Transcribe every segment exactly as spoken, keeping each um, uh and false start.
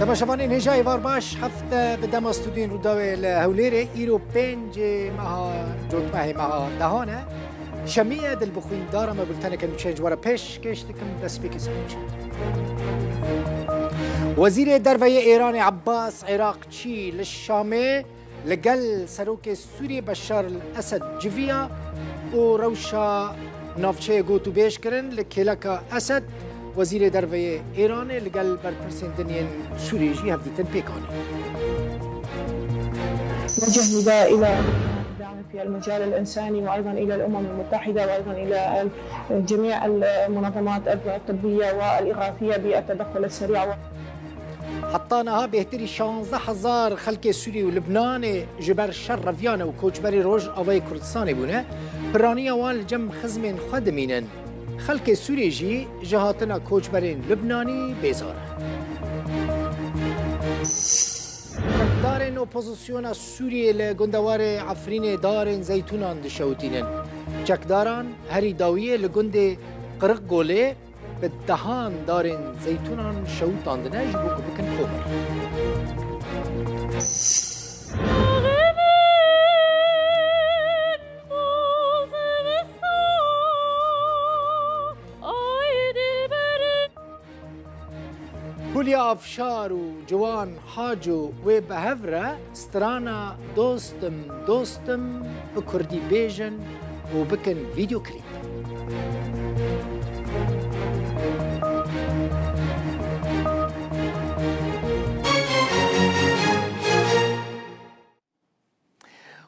Temaşevanên hêja êvar baş, hefte bi dema stûdyoyên Rûdawê li Hewlêrê, îro pêncê meha Cotmehê meha dehan e. Şemî ye, dil bi xwîndara me bulteneke nûçeyên ji we re pêşkêş dikim, destpêkê ser nûçeyên. Wezîrê Derve yê Êranê Ebbas Iraqçî li Şamê li gel Serokê Sûriyê Beşar el Esed civiya û rewşa navçeyê gotûbêj kirin. Li kêleka Esed, Wezîrê Derve yê Êranê li gel berpirsên din yên Sûriyê jî hevdîtin pêk anî. نوجه نداء إلى الدعم في المجال الإنساني، وأيضًا إلى الأمم المتحدة، وأيضًا إلى ال-، جميع المنظمات الطبية والإغاثية بالتدخل السريع. Heta niha bêhtirî şazdeh hezar xelkê Sûrî û Libnanê ji ber şer reviyane û koçberê Rojavayê Kurdistanê bûne. Piraniya wan li cem xizmên xwe dimînin. Xelkê Sûrî jî ji hatina koçberên Libnanî bêzar e. Çekdarên opozisyona Sûriyê li gundewarê Efrînê darên zeytûnan dişewitînin. Çekdaran herî dawiyê li gundê Qirikgolê bi dehan darên zeytûnan şewitandine ji bo ku bikin komir. Hûlya Afşar û Ciwan Haco wê bi hev re strana Dostim Dostim bi kurdî bêjin û bikin vîdyoklîp.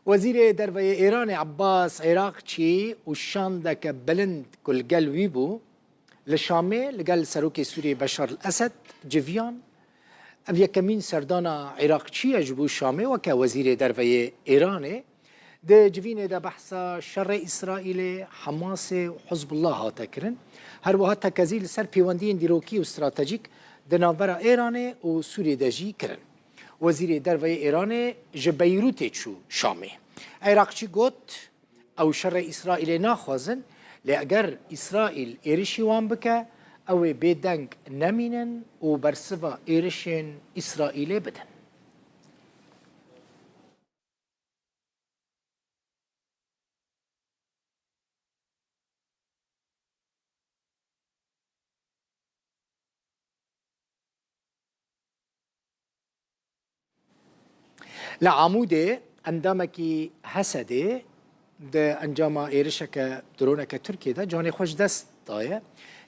Wezîrê Derve yê Îranê Ebbas Iraqçî û şandeke bilind ku li gel wî bû, li Şamê li gel Serokê Sûriyê Beşar el Esed civiyan. Ev yekemîn serdana Iraqçî ye ji bo Şamê weke Wezîrê Derve yê Îranê. Di civînê de behsa şerê Îsraîlê, Hamasê û Hizbullah hate kirin. Her wiha tekezî li ser pêwendiyên dîrokî û stratejîk di navbera Îranê û Sûriyê de jî kirin. Wezîrê Derve yê Îranê ji Beyrûtê çû Şamê. Iraqçî got, ew şerê Îsraîlê naxwazin, lê eger Îsraîl êrişî wan bike, ew ê bêdeng nemînin û bersiva êrişên Îsraîlê bidin. Li Amûdê endamekî HSDê di encama êrişeke droneke Tirkiyê de canê xwe ji dest daye.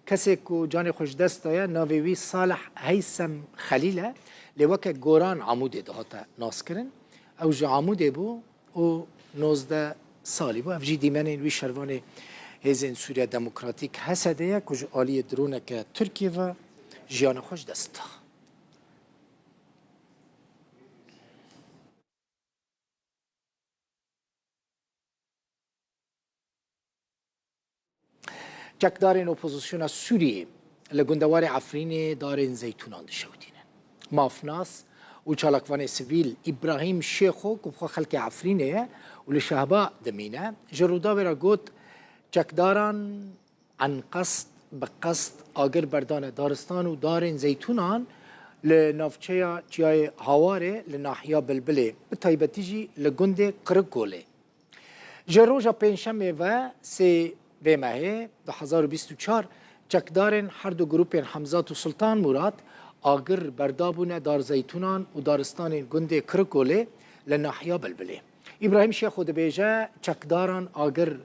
Kesê ku canê xwe ji dest daye, navê wî Salih Heysem Xelîl e, lê weke Goran Amûdê dihate naskirin. Ew ji Amûdê bû û nozdeh salî bû. Ev jî dîmenên wî şervanê Hêzên Sûriya Demokratîk, HSDê ye, ku ji aliyê droneke Tirkiyê ve jiyana xwe ji dest da. Çekdarên opozisyona Sûriyê li gundewarê Efrînê darên zeytûnan dişewitînin. Mafnas û çalakvanê sivîl Îbrahîm Şêxo, ku bi xwe xelkê Efrînê ye û li Şehba dimîne, ji Rûdawê re got, çekdaran enqest bi qest agir berdane daristan û darên zeytûnan li navçeya Çiyayê Hawarê li nahiya Bilbilê, bi taybetî jî li gundê Qirikgolê. Ji roja Pêncşemê ve sê vê mehê du hezar û bîst û çar, çekdarên her du grûpên Hemzat û Sultan Murad agir berdabûne dar zeytûnan û daristanên gundê Kirigolê li nahiya Bilbilê. Îbrahîm Şêxo dibêje, çekdaran agir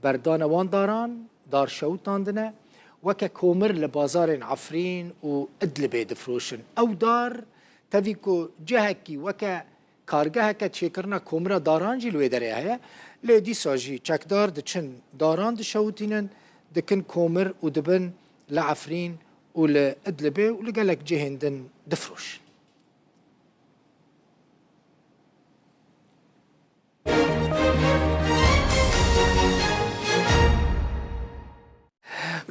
berdane wan daran, dar şewitandine, weke komir li bazarên Efrîn û Idlibê difiroşin. Ew dar tevî ku cihekî weke kargeheke çêkirina komira daran jî li wê derê heye, lê dîsa jî çekdar diçin daran dişewitînin, dikin komir û dibin li Efrîn û li Idlibê û li gelek cihên din difiroşin.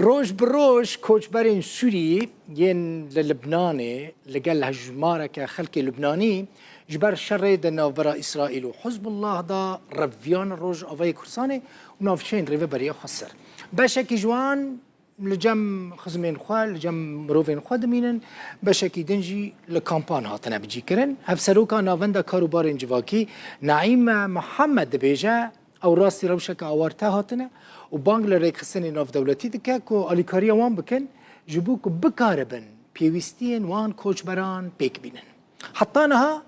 Roj bi roj koçberên Sûrî yên li Libnanê li gel hejmareke xelkê Libnanî ji ber şerê di navbera Îsraîl û Hizbullah de reviyan Rojavayê Kurdistanê û navçeyên Rêveberiya Xweser. Beşekî ji wan Li cem xizmên xwe, li cem mirovên xwe dimînin, beşekî din jî li kampan hatine bicîkirin. Hevseroka Navenda Kar û Barên Civakî Naîme Mihemed dibêje, ew rastî rewşeke awarte hatine û bang li rêkxistinên navdewletî dike ku alîkariya wan bikin, ji bo ku bikaribin pêwîstiyên wan koçberan pêk bînin. Heta niha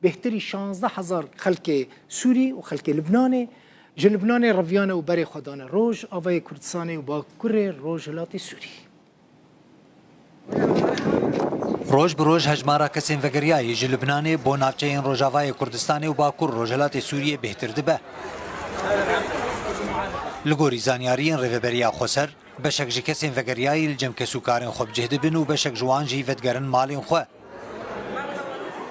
bêhtirî şazdeh hezar xelkê Sûrî û xelkê Libnanê ji Libnanê reviyane û berê xwe dane Rojavayê Kurdistanê û Bakurê Rojhilatê Sûrî. Roj bi roj hejmara kesên vegeriyayî ji Libnanê bo navçeyên Rojavayê Kurdistanê û Bakur Rojhilatê Sûriyê bêhtir dibe. Li gorî zanyariyên Rêveberiya Xweser, beşek ji kesên vegeriyayî li cem kesûkarên xwe bi cih dibin û beşek ji wan jî vedigerin malên xwe.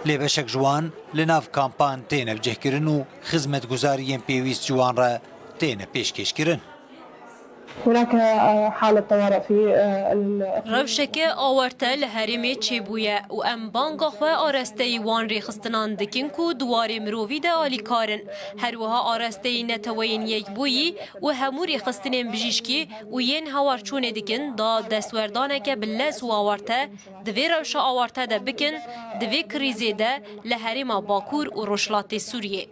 Lê beşek ji wan li nav kampan têne bicihkirin û xizmetguzariyên pêwîst ji wan re têne pêşkêşkirin. هناك حالة طوارئ في الإقليم. Rewşeke awarte li herêmê çêbûye û em banga xwe arasteyî wan rêxistinan dikin ku di warê mirovî de alîkar in. Her wiha arasteyî Neteweyên Yekbûyî û hemû rêxistinên bijîşkî û yên hewarçûnê dikin da destwerdaneke bi lez û awarte di vê rewşa awarte de bikin, di vê krîzê de li herêma Bakur û Rojhilatê Sûriyê.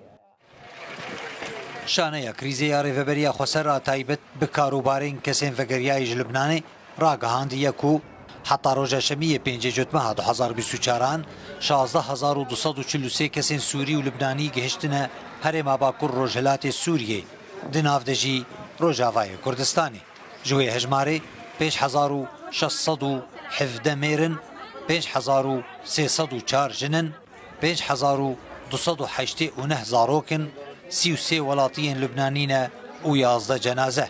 Şaneya krîzê ya Rêveberiya Xweser a taybet bi karûbarên kesên vegeriyayî ji Libnanê ragihandiye ku heta roja Şemiyê pêncê Cotmeha du hezar bîst û çaran şazdeh hezar û du sed û çil û sê kesên Sûrî û Libnanî gihiştine herêma Bakur Rojhilatê Sûriyê, di nav de jî Rojavayê Kurdistanê. Ji wê hejmarê pênc hezar û şeş sed û hevdeh mêr in, pênc hezar û sê sed û çar jin in, pênc hezar û du sed û heştê û neh zarok in, sî û sê welatiyên Lubnanî ne û yazdeh cenaze.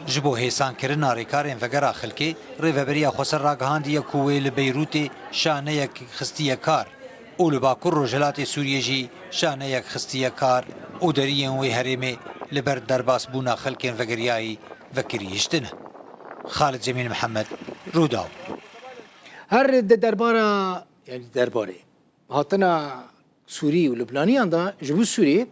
Ji bo hêsankirina rêkarên vegera xelkê, Rêveberiya Xweser ragihandiye ku wê li Beyrûtê şaneyek xistiye kar û li Bakur Rojhilatê Sûriyê jî şaneyek xistiye kar û deriyên wê herêmê li ber derbasbûna xelkên vegeriyayî vekirî hiştine. Xalid Cemîl Mihemed, Rûdaw. Her di derbara, yanî derbarê hatina Sûrî û Lubnaniyan de ji bo Sûriyê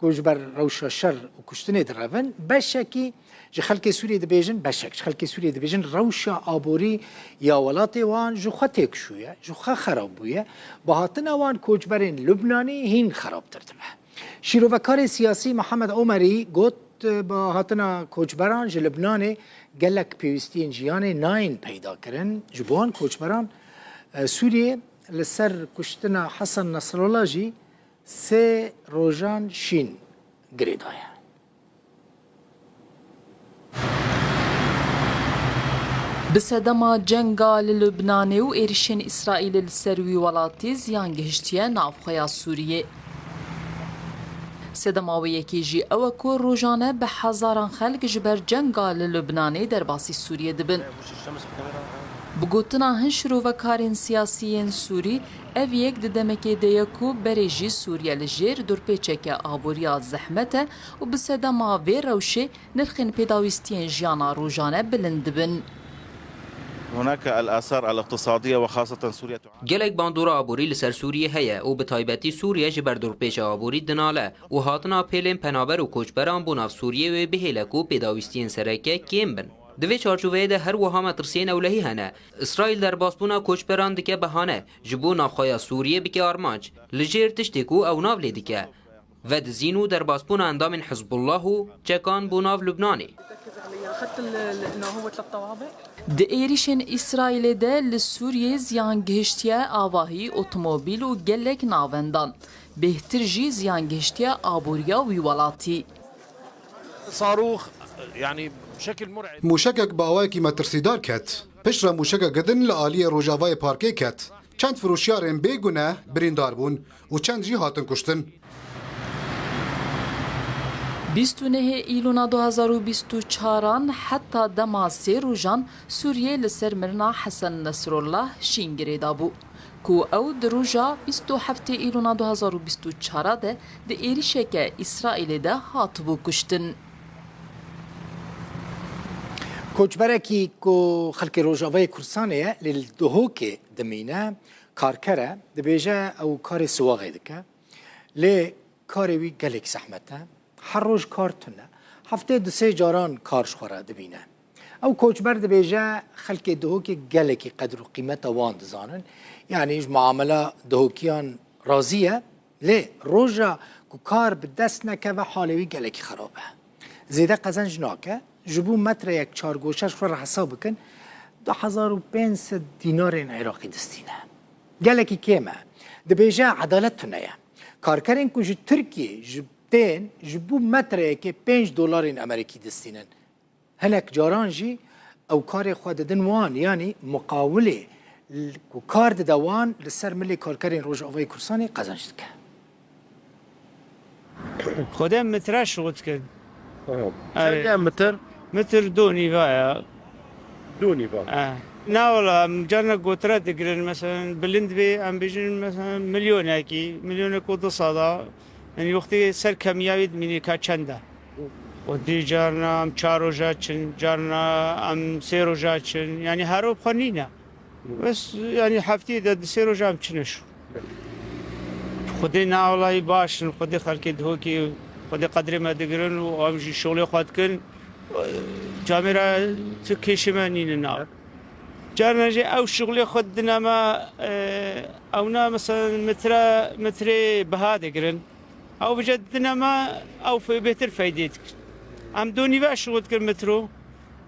ku ji ber rewşa şer û kuştinê direvin, beşekî ji xelkê Sûriyê dibêjin, beşek ji xelkê Sûriyê dibêjin, rewşa aborî ya welatê wan ji xwe têkişûye, ji xwe xerab bûye, bi hatina wan koçberên Lubnanî hîn xerabtir dibe. Şîrovekarê siyasî Mihemed Omerî got, bi hatina koçberan ji Libnanê gelek pêwîstiyên jiyanê nayên peyda kirin. Ji bo wan koçberan, e, Sûriyê li ser kuştina Hesen Nesrallah jî sê rojan şîn girêdaye. Bi sedema cenga li Lubnanê û êrişên Îsraîlê li ser wî welatî ziyan gihiştiye navxweya Sûriyê. Sedema wê yekê jî ew e ku rojane bi hezaran xelk ji ber cenga li Lubnanê derbasî Sûriyê dibin. Bi gotina hin şirovekarên siyasî yên Sûrî, ev yek di demekê de ye ku berê jî Sûriye li jêr dorpêçeke aboriya zehmet e û bi sedema vê rewşê nirxên pêdawîstiyên jiyana rojane bilind dibin. هناك الآثار الاقتصادية وخاصة سوريا تعاني. Gelek bandora aborî li ser Sûriyê heye û bi taybetî Sûriye ji ber dorpêça aborî dinale û hatina pêlên penaber û koçberan bo nav Sûriyê wê bihêle ku pêdawîstiyên sereke kêm bin. Di vê çarçoveyê de her wiha metirsiyên ewlehî hene. Îsraîl derbasbûna koçberan dike behane, ji bo navxweya Sûriyê bike armanc, li jêr tiştê ku ew nav lê dike. Vedizîn û derbasbûna endamên Hizbullah û çekan bo nav Lubnanê. Di êrîşên Îsraîlê de li Sûriyê ziyan gihiştiye avahî, otomobîl û gelek navendan. Bêhtir jî ziyan gihiştiye aboriya wî welatî. صاروخ، يعني، بشكل مرعب. Mûşekek bi awayekî metirsîdar ket. Piştre mûşekeke din li aliyê rojavayê parkê ket. Çend firoşiyarên bê gune birîndar bûn û çend jî hatin kuştin. Bîst û nehê Îlona du hezar û bîst û çaran heta dema sê rojan Sûriyê li ser mirina Hesen Nesrollah şîn girêdabû, ku ew di roja bîst û heftê Îlona du hezar û bîst û çar de di êrîşeke Îsraîlê de hatibû kuştin. Koçberekî ku xelkê Rojavayê Kurdistanê ye, lê li Duhokê dimîne, karker e, dibêje ew karê siwaxê dike. Lê karê wî gelek zehmet e. Her roj kar tune. Heftê du sê caran kar ji xwe re dibîne. Ew koçber dibêje, xelkê Dihokê gelekî qedr û qîmeta wan dizanin. Yanî ji muamela Dihokiyan razî ye. Lê roja ku kar bi dest nekeve, halê wî gelekî xerab e. Zêde qezenc nake. Ji bo metreyek çargoşe ji xwe re hesab bikin, du hezar û pênc sed dînarên Iraqî distîne. Gelekî kêm e. Dibêje edalet tune ye. Karkerên ku ji Tirkiyê ji tên ji bo metreyekê pênc dolarên Amerîkî distînin. Hinek caran jî ew karê xwe didin wan, yanî muqawilê l-, ku kar dide wan li ser milê karkerên Rojavayê Kurdistanê qezenc dike. Xwedê em mitra şixul dikin. Aha. Erê. Çend e mitir? Mitir do nîva ya. Do nîva. Eh. Na wala, em carna gotira digirin, meselen bilind bê, em bêjin meselen milyonekî, milyonek û du sada, yanî wextê ser kemiya wî dimînî ka çend e. Û dî carna em çar roja çin, carna em sê roja çin. Yanî her ro bi xwe nîne. Bes, yanî hefteyê de di sê roja em çine şû. Xwedê ne awlayî baş in, xwedê xelkê Dihokê, xwedê qedrê me digirin û em jî şixulê xwe dikin. Camêra tu kêşê me nîne nav. Carna jî ew şixulê xwe didine me, e, ew ne mesela metre, metrê biha digirin. Ew vêca didine me, ew fe-, bêtir feydê dikir. Em do nîve şixul dikir metro.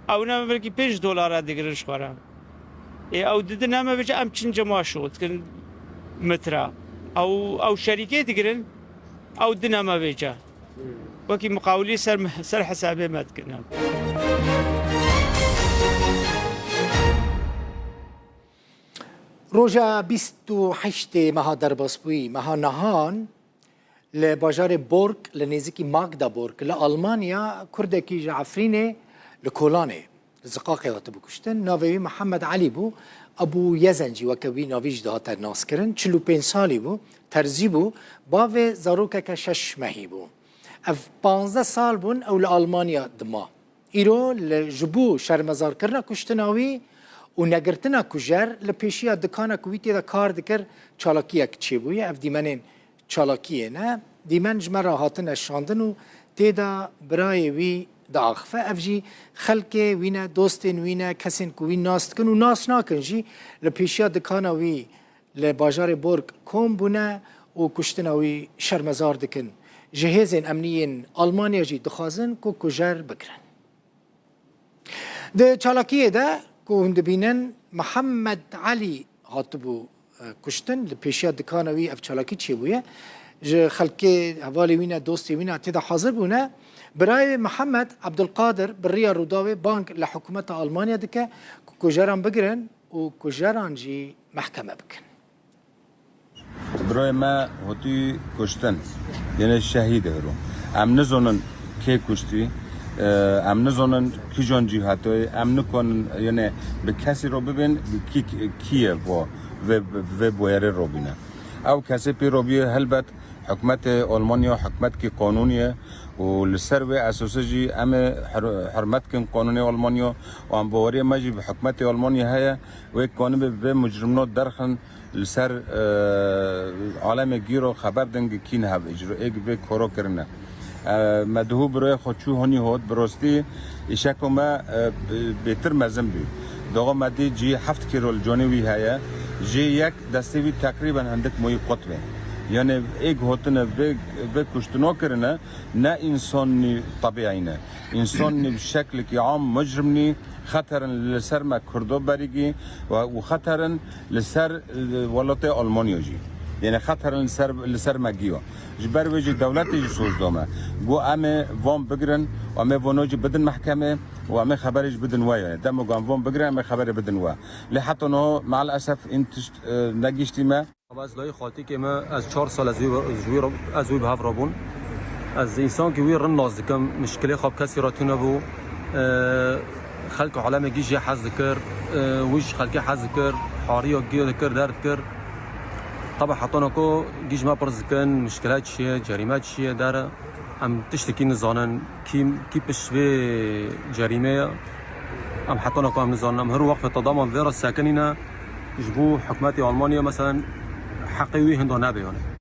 Ew ne belkî pênc dolara digirin ji xwe re. Ê, ew didine me vêca em çin cema şixul dikin metra. Ew, ew şerîkê digirin, ew dine me vêca. Wekî muqawilî ser, ser hesabê me dikin. Roja bîst û heştê meha derbasbûyî, meha nihan, Li bajarê Borg, li nêzîkî Magdeburg, li Almanya, Kurdekî ji Efrînê li Kolanê, li Ziqaqê hatibû kuştin. Navê wî Mihemed Elî bû. Ebû Yezencî weke wî navî jî dihate naskirin. Çil û pênc salî bû, terzî bû, bavê zarokeke şeş mehî bû. Ev panzdeh sal bûn ew li Almanya dima. Îro li, ji bo şermezarkirina kuştina wî û negirtina kujer li pêşiya dikana ku wî tê de kar dikir, çalakiyek çêbûye. Ev dîmenên çalakiyê ne. Dîmen ji me re hatine şandin û tê de birayê wî diaxife. Ev jî xelkê wî ne, dostên wî ne, kesên ku wî nas dikin û nas nakin jî li pêşiya dikana wî li bajarê Borg kom bûne û kuştina wî şermezar dikin. Ji hêzên emnî yên Almanya jî dixwazin ku kujer bigirin. Di çalakiyê de ku hûn dibînin, Mihemed Elî hatibû, e, kuştin, li pêşiya dikana wî ev çalakî çêbûye. Ji xelkê hevalê wî ne, dostê wî ne tê de hazir bûne. Birayê wê Mihemed Ebdulqadir bi riya Rûdawê bang li hikûmeta Almanya dike ku kujeran bigirin û kujeran jî mehkeme bikin. Birayê me hatî kuştin, yene şehîd hiro. Em nizonin kê kuştî, e, em nizonin kîjan cî hatoyê, em nikonin, yene bi kesî ro bibên, kî, kî ye vo, vê, vê boyerê robîne. Ew kesê pê robîye helbet hikûmetê Almanya hikûmetkî qanûnî ye û li ser wê esasê jî em ê hir-, hurmet kin qanûnê Almanya û em baweriyê me jî bi hikûmetê Almanya heye, wê kanibê vê micrimno derxin li ser, e, alemê gîro xeber din gi kîn hev îcro, ê gi vê koro kirine. E, me duhû biroyê xwe çû honî hot, bi rostî îşeko me, e, b-, bêtir mezin bî. Doxo me dî cî heft kîro li conê wî heye, jê yek destê wî teqrîben hindik moyî qut be. Yanê ê gihotine vê, vê kuştino kirine, ne însonî tebîî ne. Însonî bi şeklekî am micrimnî, xeterin li ser me Kurdo berîgî û, û xeterin li ser, e, welatê Almanya jî. Yanî xeterin li ser, li ser me giyo. Ji ber wê jî dewletê jî soz da me. Got em ê van bigirin û em ê vano jî bidin mehkemê û em ê xeberê jî bidin we. Yanî demo ku em van bigirin em ê xeberê bidin we. Lê heta niha meelesef în tişt, e, negihiştî me. Baba, ez layê xaltîkê me, ez çar sal ez wî, ji wî re, ez wî bi hev re bûn. Ez însankî wî rind nas dikim, mişkilê xwe bi kesî re tune bû. E, xelk û alemê gî jê hez dikir, e, wî ji xelkê hez dikir, hariya gê dikir, derdikir. Teba hetana ku gî ji me pirs dikin, mişkile çi ye, cerîme çi ye, dere. Em tiştekî nizanin, kî, kî pişt vê cerîmê ye. Em hetana ku em nizanin, em her wextê te dema vê re sekinîne, ji bo hikûmetê Almanya, meselen, heqê wî hinda nebe, yanî.